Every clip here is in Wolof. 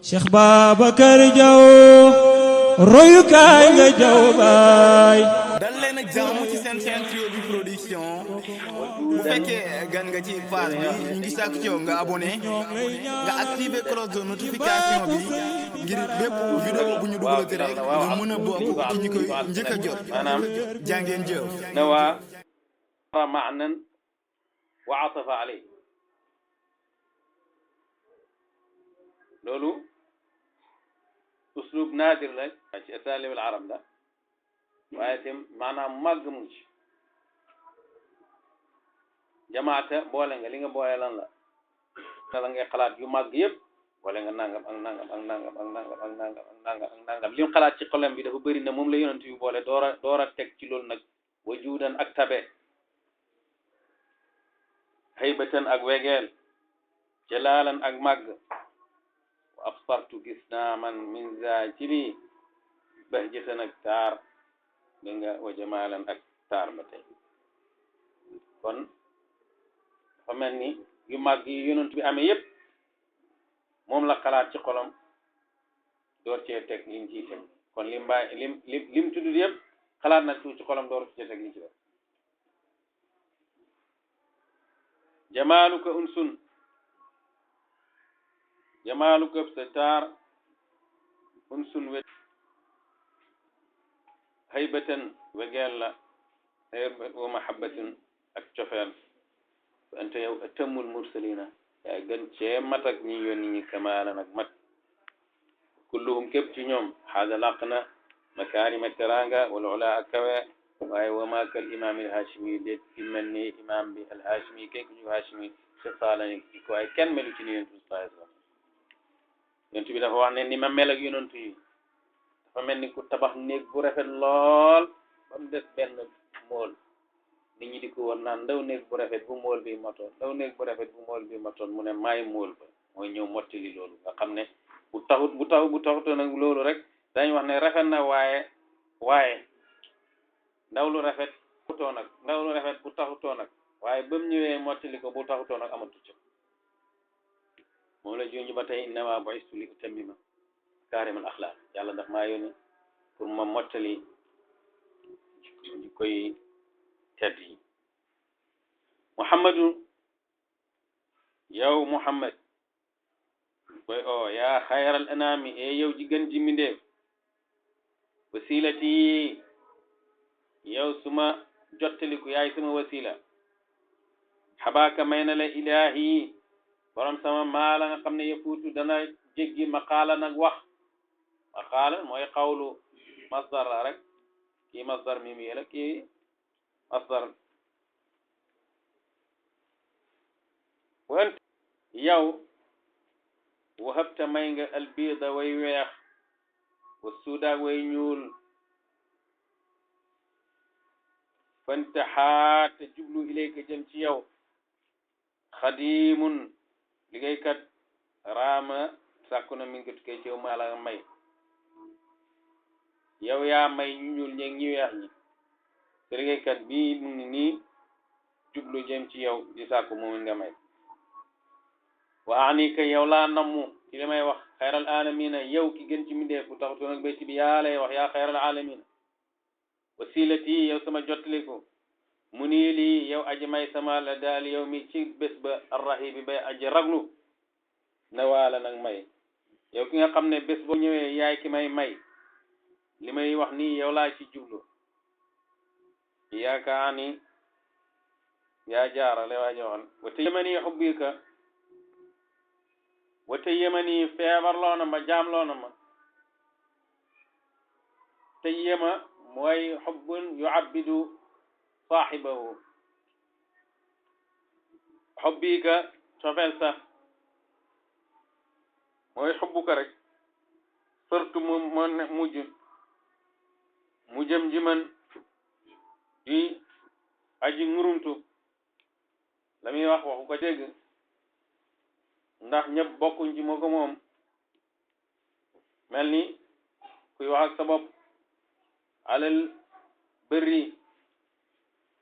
Cheikh Babacar Diaw royukaay nga Diaw baay. dal leen ak jàmm ci seen chaîne Trio bi production bu fekkee gan nga ci page bi ñu ngi sàkku ci yow nga abonné nga activé cloche de notification bi ngir bépp vidéo bu ñu dugalati rek nga mën a bokk ci ñi koy njëkk a jot jàngeen jëf نوى معنى وعطف عليه لولو أسلوب نادر لك أساليب العرب ده وآيتم معنى مغمج جماعة بولنغ لينغ بويلان لا تلانغ خلات يو ماغ ييب بولنغ نانغام ak nangam ak nangam ak nangam ak nangam ak nangam ak nangam lim xalaat ci xolam bi dafa bari na mom la yonent yu boole doora tek ci lool nak wajudan ak tabe haybatan ak wegel jalalan ak mag wa absartu gisna man min zajibi bahjatan ak tar nga wa jamalan ak tar batay kon fa melni yu mag yi yonent bi amé yépp mom la xalaat ci xolam door ci tek lim ci tek kon lim tuddu yépp xalaat na ci xolam door ci tek li ci def jamaluka unsun jamaluka satar unsun wet haybatan wagella wa mahabbatun ak ciofel anta yow atamul mursalina ya gën ci matak ñi yoni ñi kamala nak mat kulluhum kep ci ñoom hada laqna makarim at-taranga wal ula akawa waaye wama kal imam al-hashimi det ci melni imam bi al-hashimi kay ku ñu hashimi xisaalani ci ko ay kenn melu ci ni yonent sallallahu alayhi wasallam yonent bi dafa wax ne ni ma mel ak yonent yi dafa melni ku tabax neeg bu rafet lool bam dess benn mool nit ñi di ko war naan ndaw neeg bu rafet bu mool bi motoon ndaw neeg bu rafet bu mool bi motoon mu ne maay mool ba mooy ñëw mottali loolu nga xam ne bu taxutoon nag loolu rek dañ wax ne rafet na waaye ndaw lu rafet bu taxutoon nag waaye ba mu ñëwee mottali ko bu taxutoon nag amatu ci moom la junj ba tey innama bu'istu li utammima kaarimal axlaaq yàlla daf maa yónni pour ma mottali di koy tedd yi muhammadu yow muhammad koy o yaa xayral anami e yow ji gën ji mindeef wasilati yow suma jottaliku yaay suma wasila xabaaka may na la ilahi borom sama maala nga xam ne yafuutu dana jéggi maqaala nag wax maqaala mooy xawlu masdar la rek kii masdar mi la kii masdar wante yow wahabta may nga albiida way weex wa suuda way ñuul fantaxaa te jublu ilayka jëm ci yow xadimun liggéeykat raama sàkku na mi ngi tukkee ci yow maa la may yow yaa may ñu ñuul ñeeg ñi weex ñi te liggéeykat bii mu ngi nii jublu jëm ci yow di sàkku moom nga may wa anika yow laa nammu ci li may wax xayral alamina yow ki gën ci mindeef bu taxutoon ak bayti bi yaa lay wax yaa xayral alamina wasilati yow sama jottaliku mu nii lii yow aji may sama la daal yow mi ci bés ba arrahibi bay aji raglu na waala nag may yow ki nga xam ne bés boo ñëwee yaay ki may li may wax nii yow laa ci jublu yaakaani yaa jaarale waa joxoon wate yemani xubbika wate yemani feebar loona ma jaam loona ma te yema mooy xubbun yuabbidu saaxibahu xubbika cofeel sax mooy xubbuka rek surtout mu jëm ji man di aji ngurumtu la muy wax waxu ko dégg ndax ñëpp bokkuñ ci moo ko moom mel ni kuy wax ak sa bopp alal bëri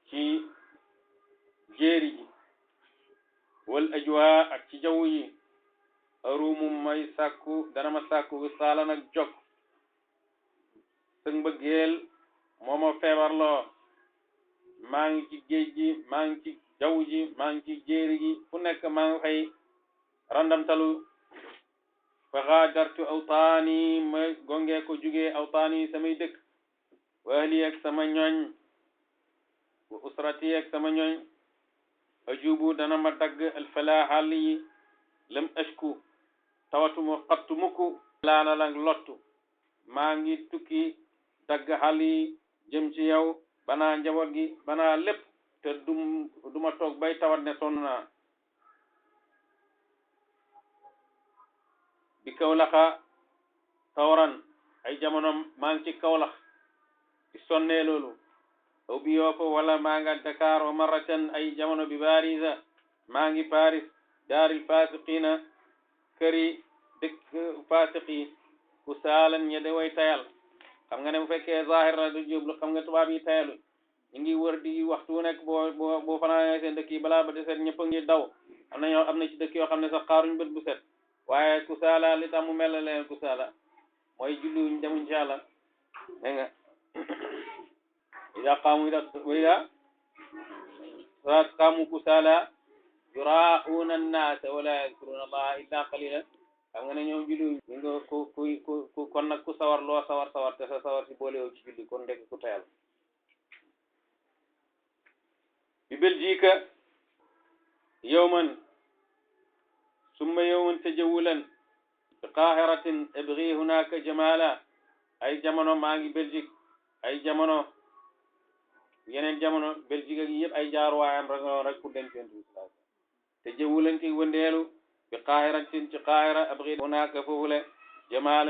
ci jéeri ji wal ajwa ak ci jaww yi arumu may sàkku dana ma sàkku wisaalan ak jog sëg mbëggeel moo ma feebarloo maa ngi ci géej gi maa ngi ci jaww ji maa ngi ci jéeri gi fu nekk maa ngi fay randamtalu fa xaadartu awtaani ma gongee ko jugee awtaani samay dëkk wa ahli ak sama ñooñ wa usrati ak sama ñooñ ajubu dana ma dagg alfalaa xàll yi lam ashku tawatuma xattu mukku laana lang lottu maa ngi tukki dagg xàll yi jëm ci yow banaa njaboot gi banaa lépp te duma toog bay tawat ne sonn naa bi Kawlaxa tawran ay jamono maa ngi ci Kawlax di sonnee loolu aw bi Yofa wala maa nga Dakar wa maratan ay jamono bi Barisa maa ngi Paris daaril fasiqina këri dëkk fasiqi ku saalan ñe de way tayal xam nga ne bu fekkee zahir la du jublu xam nga tubaab yi tayalu ñu ngi wër di waxtu nekk boo fanaanee seen dëkk yi balaa ba de set ñëpp a ngi daw am na ci dëkk yoo xam ne sax xaaruñ bët bu set waaye ku saala li tax mu mel leen ku saala mooy julliwuñ demuñ ci Yàlla dégg nga ida qaamu ku saala yuraa'uuna annaasa wala yadkuruuna allaha illa qalila xam nga ne ñoom julliwuñ ñu nga ku kon nag ku sawar loo sawar te sa sawar si boolewu ci julli kon ndekk ku tayal bi Belgique yowman summa yowman tajawulan bi Qahiratin abghi hunaka jamala ay jamono maa ngi Belgique ay jamono yeneen jamono Belgique ak yëpp ay jaaruwaayam rek pour dem fentu tajawulan ki wëndeelu bi Qahiratin ci Qahira abghi hunaka foofule jamal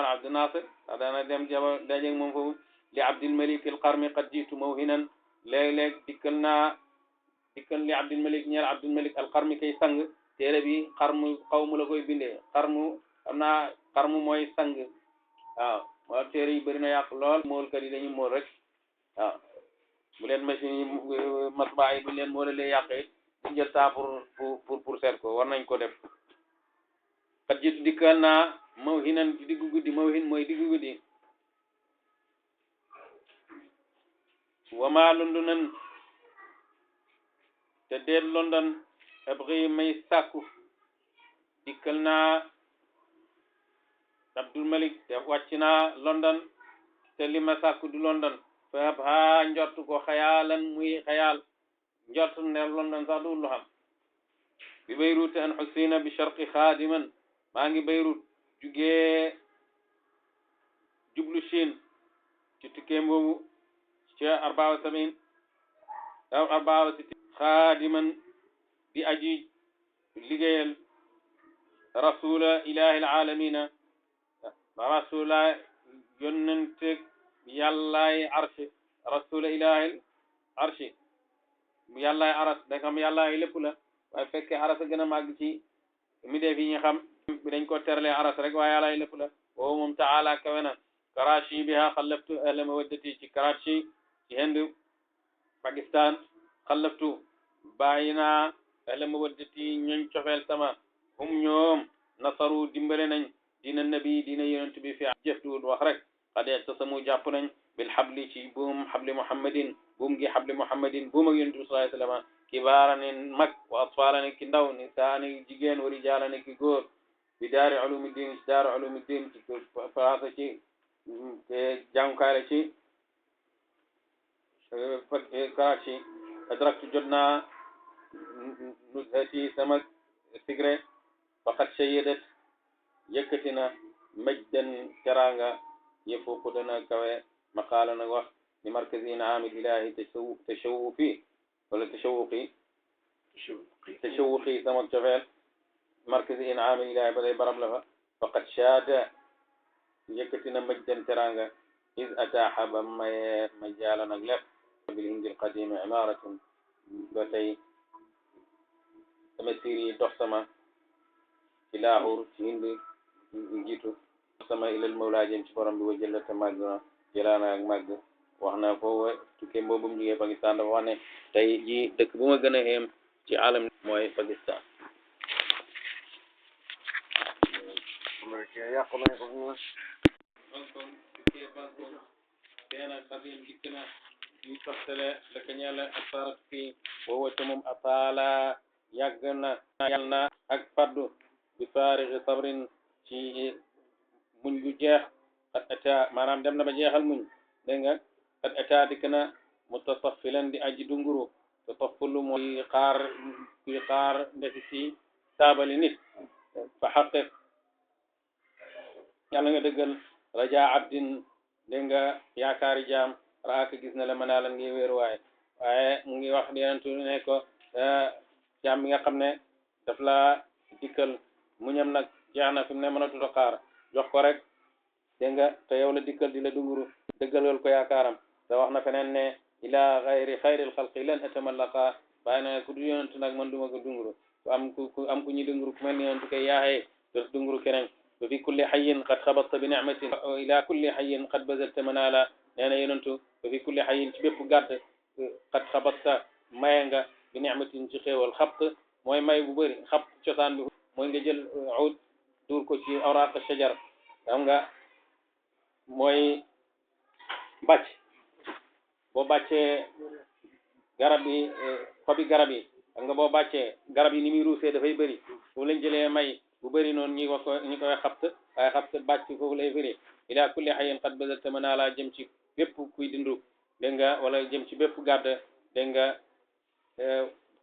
Abdou Nasser dana dem dajeeg moom foofu li Abdul Malik al Qarmi qad jiitu mawhinan léeg-léeg dikkal li Abdul Malik ñeel Abdul Malik al Qarmi kay sang téere bi xarmu xawmu la koy bindee xarmu xam naa xarmu mooy sang waaw moo téere yi bëri na yàq lool moolkat yi dañuy mool rek waaw bu leen machine yi matbaa yi bu leen moolalee yàqee di jël temps pour seet ko war nañ ko def qad jiitu dikkal naa mawhinan ci diggu guddi mawhin mooy diggu guddi wama Londonan te deet London abghi may sàkku dikkal naa Abdul Malik te wàcc naa London te li ma sàkku du London fa ha njort ko xayaalan muy xayaal njort ne London sax du lu xam bi Beyrut an Husina bi sharqi xaadiman maa ngi Beyrut jugee jublu Chine ci tukkeem boobu ci 74 xaadiman di aji liggéeyal rasula ilahi alamina rasula yonnante yàllaay arshi rasula ilahi arshi yàllaay aras da xam yàllaay lépp la waaye fekkee aras a gën a màgg ci mi def yi ñu xam bi dañ ko terlee aras rek waaye yàllaay lépp la woowu moom taala kawe na Karachi biha xallaftu ahla mawaddati ci Karachi ci Hind Pakistan xallaftu bàyyi naa ahla mawaddati ñooñ cofeel sama hum ñoom nasaru dimbale nañ diina nabi diina yonent bi fi jëftuwut wax rek xad ictasamu jàpp nañ bil xabli ci buum xabli muhammadin buum gi xabli muhammadin buum ak yonent bi sallallahu alayhi wa sallam kibaarani mag wa atfaalani ki ndaw nisaani jigéen wa rijaalani ki góor bi daari ulumiddin ci daari ulumiddin ci place ci jàngukaay la ci Karachi adraktu jot naa nuzhati sama sigre faqad shayyadat yëkkati na majdan teranga yëfuuqu dana kawe maqaala nag wax ni markazin aamil ilahi tashawufi wala tashawuqi sama cofeel markazin aamil ilahi ba day barab la fa faqad shaada yëkkati na majdan teranga iz ataaxa ba maye ma jaala nag lépp bil hindi alqadim imaratun ba tey sama siir yi dox sama ci Laahur ci Hind jiitu sama ilal mawlaa jëm ci borom bi wa jëlla te màgg na jëlaana ak màgg wax na foofu tukkee boobu mu jógee Pakistan dafa wax ne tey ji dëkk bu ma gën a xéem ci alam mooy Pakistan bankoon kee bankoon teena xadim dikk na yu toftale daka ñala asarat fii wowote moom ataala yàgg na yàll na ak faddu bi faarixi sabrin ci muñ bu jeex xat ata maanaam dem na ba jeexal muñ dégg nga xat ata dikk na mutatafilan di aji dunguru tatafulu mooy kuy xaar ndesi ci taabali nit fa xaqiq yàlla nga dëggal raja abdin dégg nga yaakaari jaam raaka gis na la manaalan ngi wéeruwaay waaye mu ngi wax yenentu ne ko jaam bi nga xam ne daf la dikkal muñam nag jeex na fi mu ne mënatut a xaar jox ko rek dégg nga te yow la dikkal di la dunguru dëggalal ko yaakaaram te wax na feneen ne ila xayri xayril xalqi lan atamallaqa waaye na ku du yonentu nag man duma ko dunguru ku am ku ñuy dunguru ku mel ni yonentu koy yaaxee dootu dunguru keneen وفي كل حي قد خبطت بنعمة إلى كل حي قد بذلت منالا يعني يننتو وفي كل حي تبيب قد قد خبطت ماينغا بنعمة جخي والخبط موي ماي ببري خبط شطان به موي جل عود دور كوشي أوراق الشجر يونغا موي باتش بو باتشي غربي خوبي غربي nga bo bàccee garab yi ni muy ruusee dafay bëri foofu lañ jëlee may bu bëri noonu ñi wax ko ñi koy xapt waaye xapt bàcc foofu lay firi ila kulli xayin xat bazalta mën naa laa jëm ci bépp kuy dindu dégg nga wala jëm ci bépp gàdd dégg nga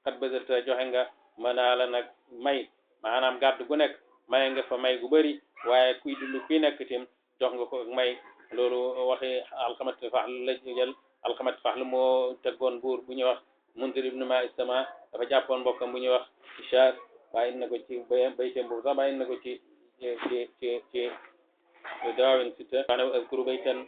xat bazalta joxe nga mën naa la nag may maanaam gàdd gu nekk may nga fa may gu bëri waaye kuy dindu kuy nekk tim jox nga ko may loolu waxi alxamat faxlu la jël alxamat faxlu moo teggoon buur bu ñuy wax Mundir ibn ma istama dafa jàppoon mbokkam bu ñuy wax Ishaar bàyyi na ko ci bayteem boobu sax bàyyi na ko ci daawin sita ana azkuru baytan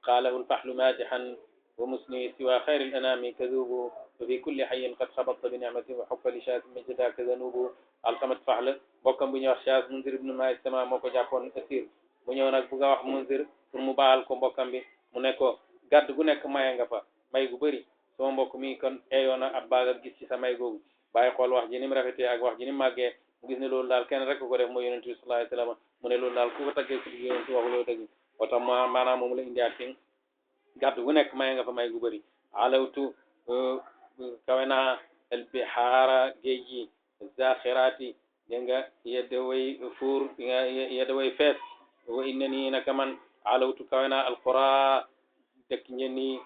qaalahu alfaxlu maadixan wa musni siwa xayri alanami kadubu wa fi kulli xayin qad xabatta bi nicmatin wa xubba li shaas majda kazanubu alxamat faxl mbokkam bu ñuy wax Shaas Mundir ibn ma istama moo ko jàppoon asir mu ñëw nag bugg a wax Mundir pour mu baal ko mbokkam bi mu ne ko gàdd gu nekk maye nga fa may gu bëri sama mbokk mi kon eeyoon na ab baagam gis ci sa may googu bàyyi xool wax ji ni mu rafetee ak wax ji ni mu màggee mu gis ne loolu daal kenn rek ko def mooy yonent bi sallallahu alayhi wasallam mu ne loolu daal ku ko taggee ci yonent waxuloo dëgg moo tax maanaam moom la indiaat ci gàdd gu nekk may nga fa may gu bëri alawtu kawe naa albihaara géej yi zaxiraati dégg nga yedda way fuur yedda way fees wa inna nii naka man alawtu kawe naa alqura dëkk ñenni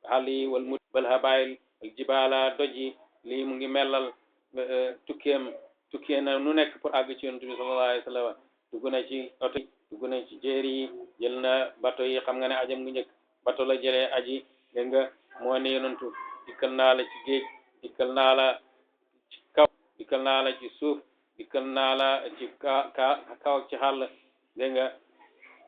xali wal mud bal habayil al jibala doji lii mu ngi mellal tukkee na nu nekk pour àgg ci yonent bi sallallahu alayhi wa sallam dugg na ci oto yi dugg na ci jéeri yi jël na bato yi xam nga ne ajam ngu njëkk bato la jëlee aji dégg nga moo ne yonentu dikkal naa la ci géej dikkal naa la ci kaw dikkal naa la ci suuf dikkal naa la ci kaw ci xàll dégg nga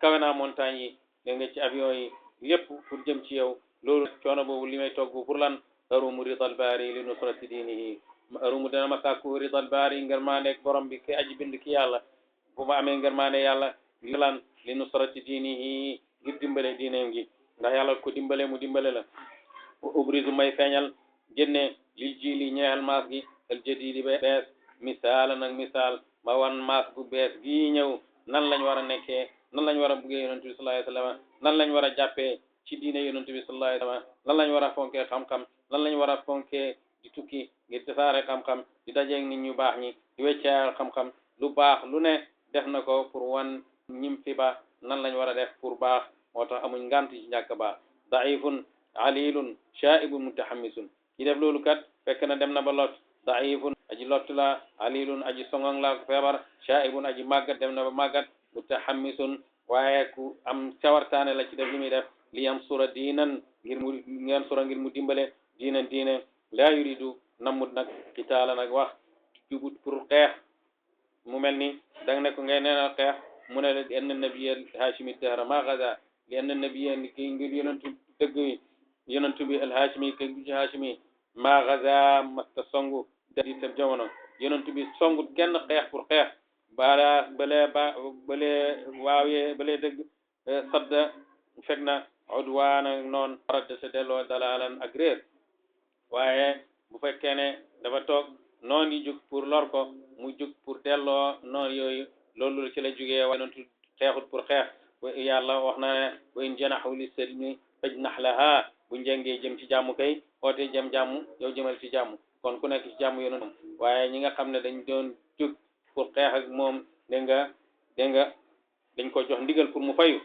kawe naa montagne yi dégg nga ci avion yi lépp pour jëm ci yow loolu coono boobu li may togg pour lan arumu ridal baari li nusrati diinihi arumu dana ma sàkku ridal baari ngërmaande borom bi ki aji bind ki yàlla bu ma amee ngërmaande yàlla ngir lan li nusrati diinihi ngir dimbale diineem gi ndax yàlla ko dimbale mu dimbale la ubrisu may feeñal génne lil ji li ñeexal maas gi al jadidi bees misaal nag misaal ma wan maas bu bees gii ñëw nan lañ war a nekkee nan lañ war a buggee yonent bi sallallahu alayhi wa sallam nan lañ war a jàppee ci diine yonent bi sallallahu alayhi wa sallam lan lañ war a fonkee xam-xam lan lañ war a fonkee di tukki ngir tasaare xam-xam di dajeeg nit ñu baax ñi di weccaayal xam-xam lu baax lu ne def na ko pour wan ñim fi ba nan lañ war a def pour baax moo tax amuñ ngant ci ñàkk baax daifun alilun shaibun mutahammisun ki def loolu kat fekk na dem na ba lot daifun aji lott la alilun aji songong la feebar shaibun aji màggat dem na ba màggat mutahammisun waaye ku am cawartaane la ci def li muy def li am sura diinan ngir mu dimbale diinan diine laa yuridu namut nag kitaala nag wax jubut pour xeex mu mel ni danga ne ko ngay neenal xeex mu ne la li anna nabiya alhaashimi dahra ma gaza li anna nabiya ki ngir yonentu dëgg wi yonentu bi alhaashimi ki ci haashimi ma gaza masta songu di tam jamono yonentu bi songut kenn xeex pour xeex balee dëgg sadda fekk na udwaana noon radda sa delloo dalalan ak réer waaye bu fekkee ne dafa toog noon yi jug pour lor ko mu jug pour delloo noon yooyu loolu ci la jógee waaye noonu xeexut pour xeex yàlla wax na ne wa in janaxu li salmi fajnax laha bu njëngee jëm ci jàmm kay oote jëm jàmm yow jëmal ci jàmm kon ku nekk ci jàmm yonent waaye ñi nga xam ne dañ doon jóg pour xeex ak moom dégg nga dañ ko jox ndigal pour mu fayu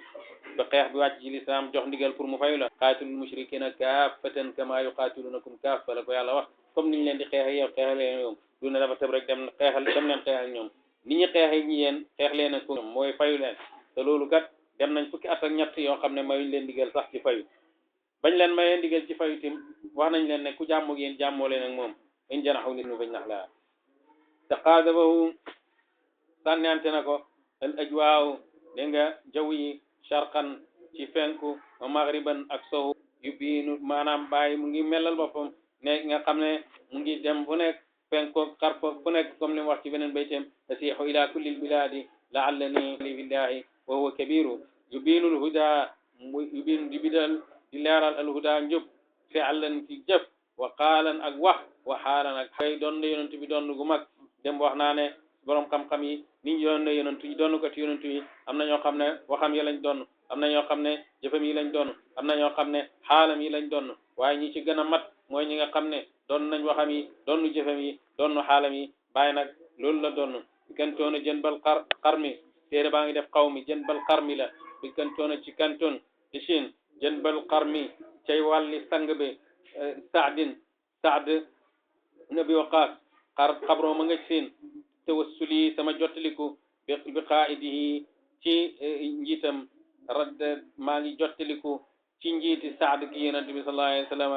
ba xeex bi wàcc ci lislaam jox ndigal pour mu fayu la qaatilul mushrikina kaafatan kama yuqaatilunakum kaafa la ko yàlla wax comme niñ leen di xeexe yow xeexe leen ñoom du ne dafa tëb rek dem leen xeexal ñoom ni ñu xeexe ñi yéen xeex leen ak ñoom mooy fayu leen te loolu kat dem nañ fukki at ak ñett yoo xam ne mayuñ leen ndigal sax ci fayu bañ leen mayee ndigal ci fayu tim wax nañ leen ne ku jàmmoog yéen jàmmoo leen ak moom in janaxu li nu bañ nax laa taqaadabahu sànnante na ko al ajwaaw dégg nga jaww yi sharqan ci fenku wa maghriban ak sowu yu biinu maanaam bàyyi mu ngi melal boppam ne nga xam ne mu ngi dem fu nekk fenko xarfa fu nekk comme li mu wax ci beneen bayteem asiixu ila kulli lbiladi laallani li billahi wa huwa kabiru yubiinu lhuda yubiinu di bidal di leeral alhuda njub fi'lan ci jëf wa qaalan ak wax wa xaalan ak xay doon na yonent bi doon gu mag dem wax naa ne borom xam-xam yi ni ñu doon na yonent yi doon ko ci yonent yi am na ñoo xam ne waxam yi lañ doon am na ñoo xam ne jëfam yi lañ doon am na ñoo xam ne xaalam yi lañ doon waaye ñi ci gën a mat mooy ñi nga xam ne doon nañ waxam yi doon jëfam yi doon xaalam yi bàyyi nag loolu la doon kantoona jën bal xar mi téere baa ngi def xaw mi jën bal xar mi la bi kantoona ci kantoon ci Chine jën bal xar mi cay wàlli sang bi Saad nabi waqaas xabroo ma nga siin tawassuli sama jottaliku bi qaaidihi ci njiitam radd maa ngi jottaliku ci njiiti Saad gi yonent bi sallallahu alayhi wa sallam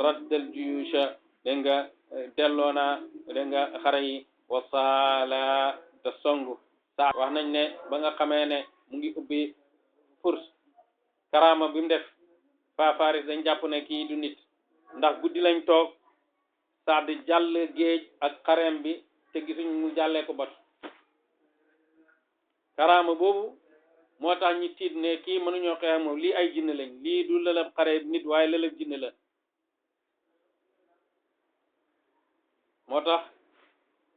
raddal juyusha dégg nga delloo naa dégg nga xare yi wasaala te songu Saad wax nañ ne ba nga xamee ne mu ngi ubbi furs karaama bi mu def Faris dañ jàpp ne kii du nit ndax guddi lañ toog Saad jàll géej ak xareem bi te gisuñ mu jàllee ko bot karaama boobu moo tax ñi tiit ne kii mënuñoo xeex moom lii ay jinne lañ lii du lëlëb xare nit waaye lëlëb jinne la moo tax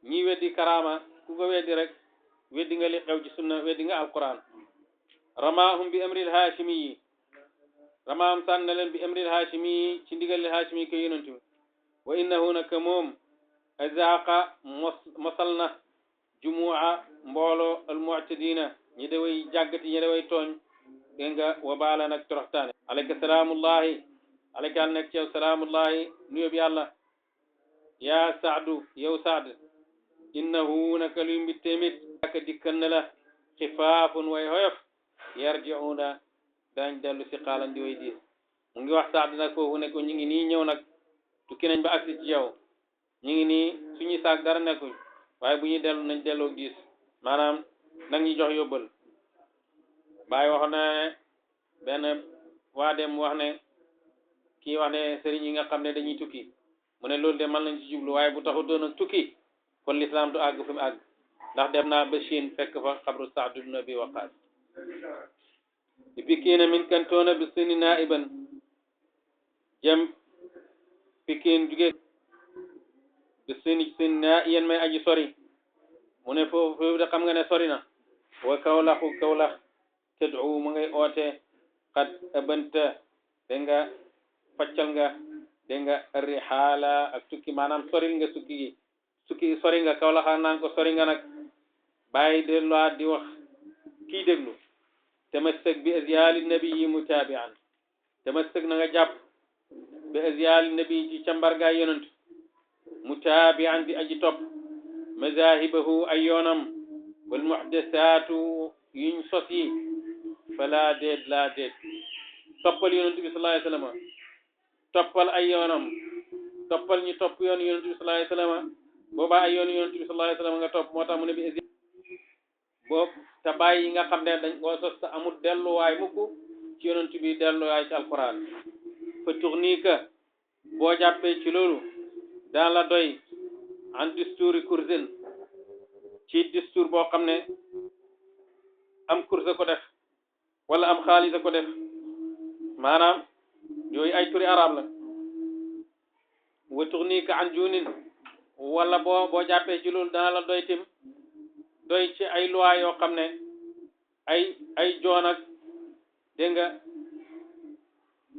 ñi weddi karaama ku ko weddi rek weddi nga li xew ci sunna weddi nga alquran ramaahum bi amril haashimi yi ramaahum sànn na leen bi amril haashimi yi ci ndigalil haashimi yi ko yonent bi wa innahu naka moom azaaqa mosal na jumu'a mbooloo almu'tadina ñi daway jàggati ñi daway tooñ dégg nga wa baala nag toroxtaane alayka salaamullahi alayka al nekk ci yow salaamullahi nuyób yàlla yaa saadu yow saad innahu naka luy mbitteemit aka dikkan na la xifaafun way hoyof yarji'una dañ dellu si xaalan di way diis mu ngi wax saad nag foofu ne ko ñu ngi nii ñëw nag tukki nañ ba agsi ci yow ñu ngi nii suñuy saak dara nekkuñ waaye bu ñuy dellu nañ delloo diis maanaam nag ñu jox yóbbal Baay wax na ne benn waa dem wax ne kii wax ne sëriñ yi nga xam ne dañuy tukki mu ne loolu de man lañ ci jublu waaye bu taxu doon ak tukki kon lislaam du àgg fi mu àgg ndax dem naa ba Chine fekk fa xabru Saad ibn Abi Waqaas di pikkiina min kantoona bi sini naiban jëm pikkiin jugee bi sini na yéen may aji sori mu ne foofu de xam nga ne sori na wa kawlax tad'u mu ngay oote qad abanta dégg nga faccal nga dégg nga rihaala ak tukki maanaam soril nga sukki sori nga kawlaxa naan ko sori nga nag bàyyi delluwaat di wax kii déglu tamassak bi azyaali nabii mutaabi'an tamassak na nga jàpp bi azyaali nabii ci cambargaay yonent mutaabi'an di aji topp mazahibahu ay yoonam wal muhdasaatu yuñ sos yi fala déet laa déet toppal yonent bi sallallahu alayhi wa sallam toppal ay yoonam toppal ñu topp yoon yonent bi sallallahu alayhi wa sallam boobaa ay yoon yonent bi sallallahu alayhi wa sallam nga topp moo tax mu ne bi boobu te bàyyi yi nga xam ne dañ koo sos te amul delluwaay mukk ci yonent bi delluwaay ci alquran fa tournika boo jàppee ci loolu daan la doy en dusturi kursin ci distur boo xam ne am kursa ko def wala am xaalisa ko def maanaam yooyu ay turi arab la wa tournika an junin wala boo jàppee ci loolu dana la doy tim doy ci ay loi yoo xam ne ay joon ak dégg nga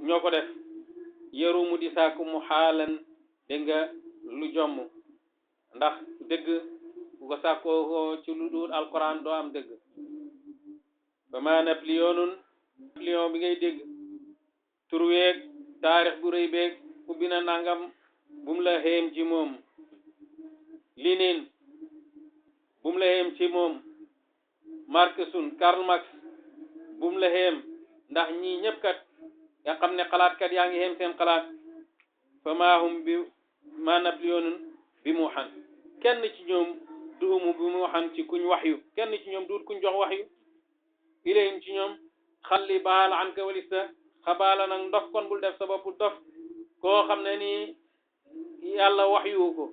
ñoo ko def yarumu di saaku mu xaalan dégg nga lu jomm ndax dëgg bu ko sàkkoo ci lu dul alquran doo am dëgg ba ma Napoléon bi ngay dégg tur weeg taarix bu rëy beeg ubbi na nangam bum la xéem ci moom Lénine bum la xéem ci moom Marx Karl Marx bum la xéem ndax ñii ñëpp kat nga xam ne xalaatkat yaa ngi xéem seen xalaat fa maahum bi ma Napoléon bi mu xan kenn ci ñoom duumu bi mu xan ci kuñ waxyu kenn ci ñoom duut kuñ jox waxyu ilayhim ci ñoom xalli baal an ka walista xabaala nag ndof kon bul def sa bopp dof koo xam ne nii yàlla waxyu ko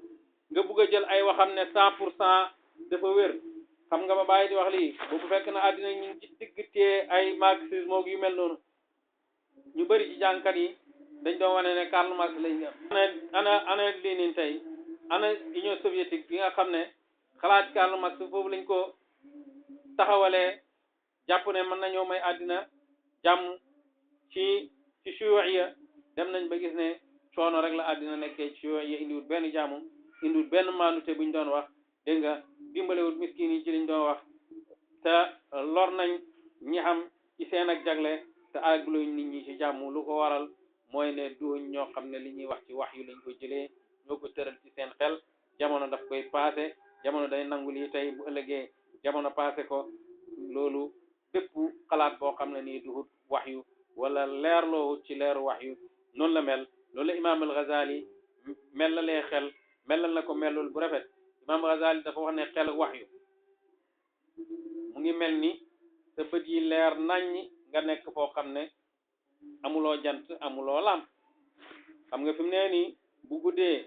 nga bugg a jël ay waxam ne 100% dafa wér xam nga ba bàyyi di wax lii boobu fekk na àddina ñu ngi ci diggtee ay marxisme yu mel noonu ñu bëri ci jàngkat yi dañ doon wane ne Karl Marx lañ def ana Lénine tey ana Union soviétique bi nga xam ne xalaat Karl Marx foofu lañ ko taxawalee jàpp ne mën nañoo may àddina jàmm ci shuuiya dem nañ ba gis ne coono rek la àddina nekkee ci shuuiya indiwut benn jàmm indiwut benn maandute buñ doon wax dégg nga dimbalewut miskin yi ci liñ doon wax te lor nañ ñi xam ci seen ak jagle te àggluñ nit ñi ci jàmm lu ko waral mooy ne duñ ñoo xam ne li ñuy wax ci wax yu lañ ko jëlee ñoo ko tëral ci seen xel jamono daf koy paase jamono day nangu lii tey bu ëllëgee jamono paase ko loolu bépp xalaat boo xam ne nii duhut wax yu wala leerloo ci leeru wax yu noonu la mel loolu la imaam al-Ghazali mellalee xel mellal na ko mellul bu rafet imaam al-Ghazali dafa wax ne xel wax yu mu ngi mel ni sa bët yi leer naññ nga nekk foo xam ne amuloo jant amuloo lamp xam nga fi mu nee nii bu guddee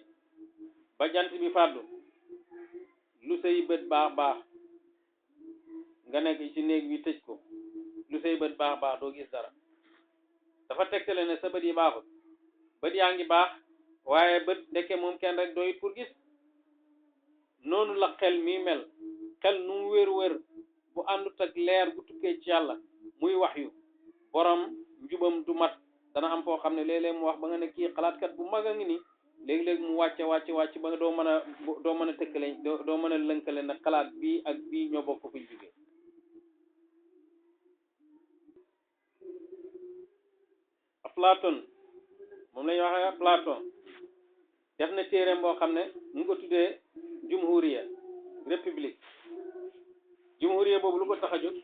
ba jant bi fàddu lu say bët baax nga nekk ci néeg bi tëj ko lu say bët baax doo gis dara dafa tegtale ne sa bët yi baaxul bët yaa ngi baax waaye bët ndekke moom kenn rek doyut pour gis noonu la xel mi mel xel nu mu wér bu àndut ak leer bu tukkee ci yàlla muy wax yu borom njubam du mat dana am foo xam ne léeg-léeg mu wax ba nga ne kii xalaatkat bu mag a ngi ni léegi-léegi mu wàcce ba nga doo mën a tëkkale doo mën a lënkale ne xalaat bii ak bii ñoo bokk fuñ jógee Platon moom la ñuy waxee Platon def na téereem boo xam ne mu ngi ko tuddee jumhuriya république jumhuriya boobu lu ko tax a jóg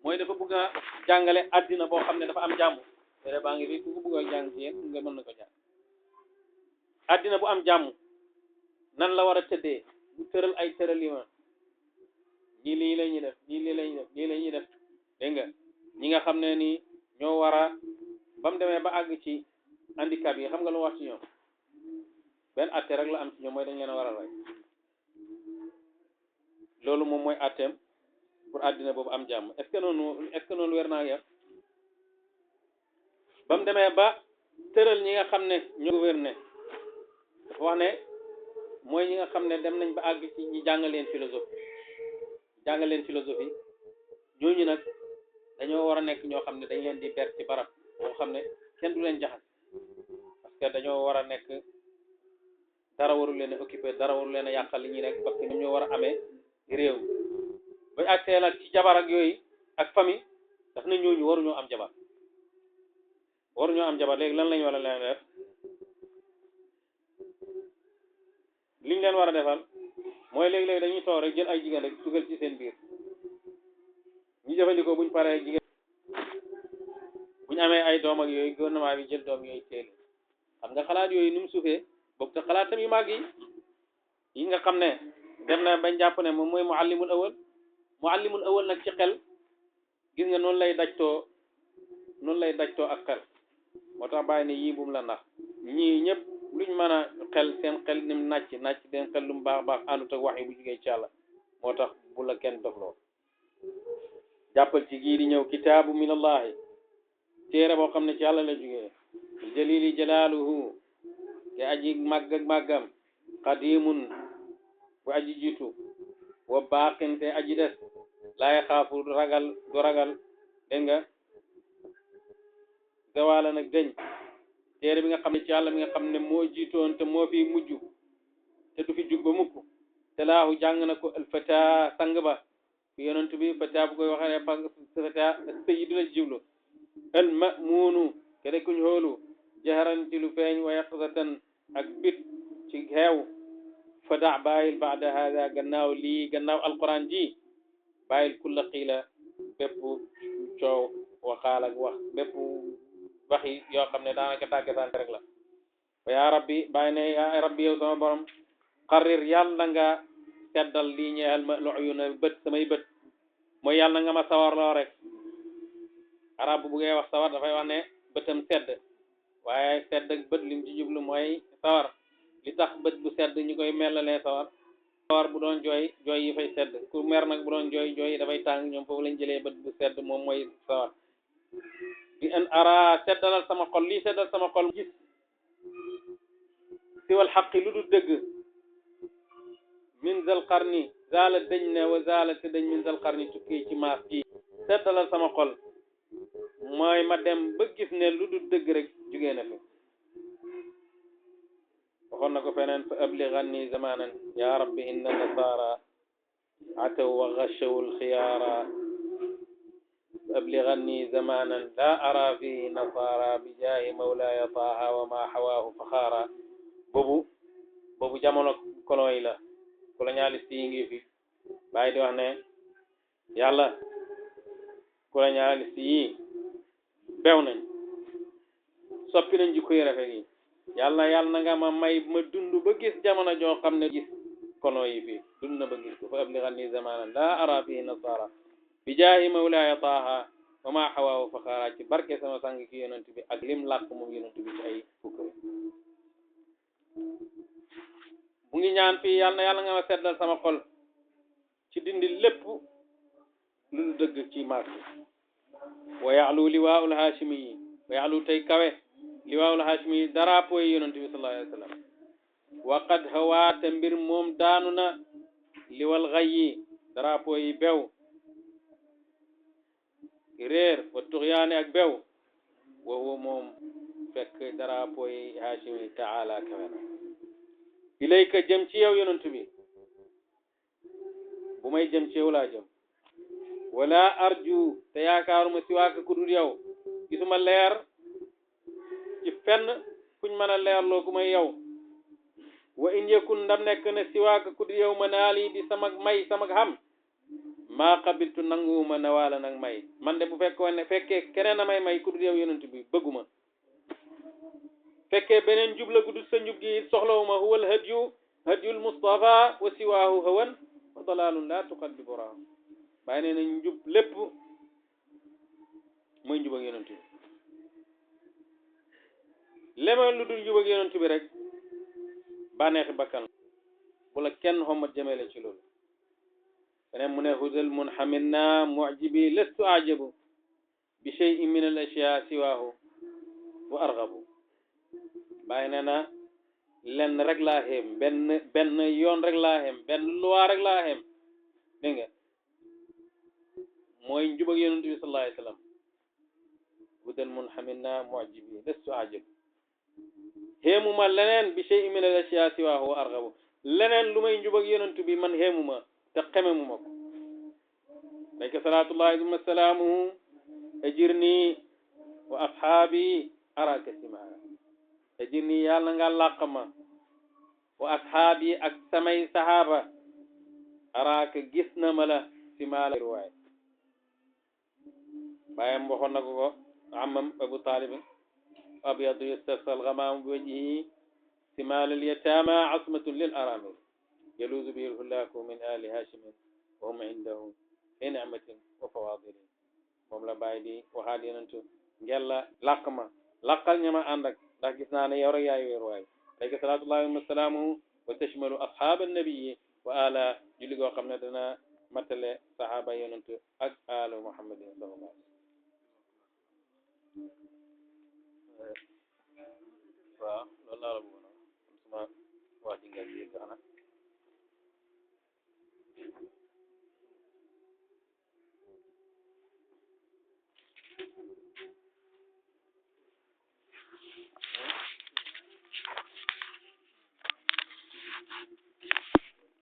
mooy dafa bëgg a jàngale àddina boo xam ne dafa am jàmm téere baa ngi fi ku ko bëgg a jàng ci yéen nga mën na ko jàng àddina bu am jàmm nan la war a tëddee bu tëral ay tëralima ñii lii la ñuy def ñii lii la ñuy def ñii la ñuy def dégg nga ñi nga xam ne ni ñoo war a ba mu demee ba àgg ci handicap yi xam nga lu wax ci ñoom benn atte rek la am ci ñoom mooy dañ leen a war a rey loolu moom mooy atteem pour àddina boobu am jàmm est-ce que noonu wér naa yem ba mu demee ba tëral ñi nga xam ne ñoo gouverner dafa wax ne mooy ñi nga xam ne dem nañ ba àgg ci ñi jàngal leen philosophie ñooñu nag dañoo war a nekk ñoo xam ne dañ leen di ber ci barab boo xam ne kenn du leen jaxas parce que dañoo war a nekk dara warul leen a occupé dara warul leen a yàqal li ñuy nekk parce que ñoom ñoo war a amee réew ba àgsee la ci jabar ak yooyu ak famille daf na ñooñu waruñoo am jabar léegi lan lañ war a leen def liñ leen war a defal mooy léegi-léegi dañuy toog rek jël ay jigéen rek dugal ci seen biir ñu jëfandikoo buñ paree jigéen buñ amee ay doom ak yooyu gouvernement bi jël doom yooyu teel xam nga xalaat yooyu ni mu suufee bokk te xalaatam yu màgg yi nga xam ne dem na bañ jàpp ne moom mooy muallimul awal nag ci xel gis nga noonu lay dajtoo ak xel moo tax bàyyi ne yii bum la nax ñii ñëpp luñ mën a xel seen xel ni mu nàcc seen xel lu mu baax àndut ak wax yi bu jugee ci yàlla moo tax bu la kenn dofloo jàppal ci gii di ñëw kitaabu minallahi téere boo xam ne ci yàlla la jugee jalili jalaaluhu te aji màgg ak màggam qadimun bu aji jiitu wa baaqin te aji des laa yaxaafu du ragal dégg nga zawaala nag deñ téere bi nga xam ne ci yàlla mi nga xam ne moo jiitoon te moo fi mujj te du fi jug ba mukk te laahu jàng na ko alfata sang ba fi yonent bi fata bu koy waxee fata sayyidu la jiblu al mamuunu ke de kuñ xoolu jaharan ci lu feeñ wa yaqzatan ak bit ci xeew fada bàyyil baada hada gannaaw lii gannaaw alquran ji bàyyil kulla xiila bépp coow waxaal ak wax bépp waxi yoo xam ne daanaka tàggatante rek la wa yaa rabbi bàyyi ne yaa rabbi yow sama borom xarir yàlla nga seddal lii ñeexal ma lu uyuna bët samay bët mooy yàlla nga ma sawarloo rek arab bu buggee wax sawar dafay wax ne bëtam sedd waaye sedd ak bët lim ci jublu mooy sawar li tax bët bu sedd ñu koy melalee sawar bu doon jooy jooy yi fay sedd ku mer nag bu doon jooy jooy yi dafay tàng ñoom foofu lañ jëlee bët bu sedd moom mooy sawar bi an ara seddalal sama xol lii seddal sama xol gis siwal xaqi lu du dëgg min zal qarni zaala dëñ ne wa zaala te dëñ min zal qarni tukkee ci maas gi seddalal sama xol mooy ma dem ba gis ne lu du dëgg rek jugee na fi waxoon na ko feneen fa ablighanni zamanan ya rabbi inna nasara ataw wa ghashaw alxiyaara fa ablighanni zamanan la ara fihi nasara bi jaahi mawlaya taaha wa ma hawaahu faxaara boobu jamono colon yi la colonialiste yi ngi fi bàyyi di wax ne yàlla colonialiste yi bew nañ soppi nañ jikko yi rafet yi yàlla na nga ma may ma dund ba gis jamono joo xam ne gis colon yi fii dund na ba gis ko fa ablighanni zamanan la ara fihi nasara bi jaahi mawlaya taaha wa ma hawaahu faxaara ci barke sama sang ki yonent bi ak lim làkk moom yonent bi ci ay fukkare bu ngi ñaan fii yàlla nga ma seddal sama xol ci dindi lépp lu du dëgg ci maas bi wa ya'lu liwaa'ul haashimi yi wa ya'lu tey kawe liwaa'ul haashimi yi drapeau yi yonent bi sallallahu alayhi wa sallam wa qad hawaata mbir moom daanu na liwal ghayyi drapeau yi bew réer wa tuxyaane ak bew wa huwa moom fekk drapeau yi haashimi yi taala kawe na ilayka jëm ci yow yonent bi bu may jëm ci yow laa jëm wala arju te yaakaaruma si waaka ku dul yow gisuma leer ci fenn fuñ mën a leerloo ku may yow wa in yakun ndam nekk na si waaka ku dul yow ma naali di samag may samag xam maa qabiltu nanguwuma nawaala nag may man de bu fekkoon ne fekkee keneen a may ku dul yow yonent bi bëgguma fekkee beneen njub la guddul sa njub gi soxlawuma huwal hadyul mustafa wa siwaahu hawan wa dalalun la tuqaddibu ra bàyyi nee nañ njub lépp mooy njub ak yonent bi leneen lu dul njub ak yonent bi rek bànneexi bakkan bu la kenn xommat jëmele ci loolu beneen mu ne hudal munhamina mu'jibi lastu ajabu bi shay'in min al ashya siwaahu wa arghabu bàyyi nee na lenn rek laa xeem benn yoon rek laa xeem benn luwaa rek laa xeem dégg nga mooy njub ak yonent bi sallallahu alayhi wa sallam hudal munhamina mu'jibi lastu ajab xeemuma leneen bi shay'in min al ashya siwaahu wa arghabu leneen lu may njub ak yonent bi man xeemuma te xememuma ko alayka salaatullahi wa salaamuhu ajirni wa ashaabi araka simara ajirni yàlla nga làq ma wa ashaabi ak samay sahaaba araka gis na ma la simala riwaaya bàyyam waxoon na ko amam abu talib abyadu yastasqal ghamaam bi wajhihi simala al yatama asmatun lil aramil yaluuzu bihi al-hulaku min ali hashimin wa hum indahu fi ni'matin wa fawadilin moom la bàyyi di waxaat yenentu ngella làq ma làqal ñama ànd ak ndax gis naa ne yow rek yaay wéeru waay alayka salaatullahi wa salaamuhu wa tashmalu ashaaba nabiyi wa ala julli goo xam ne dana matale sahaaba yenentu ak alu muhammadin sallallahu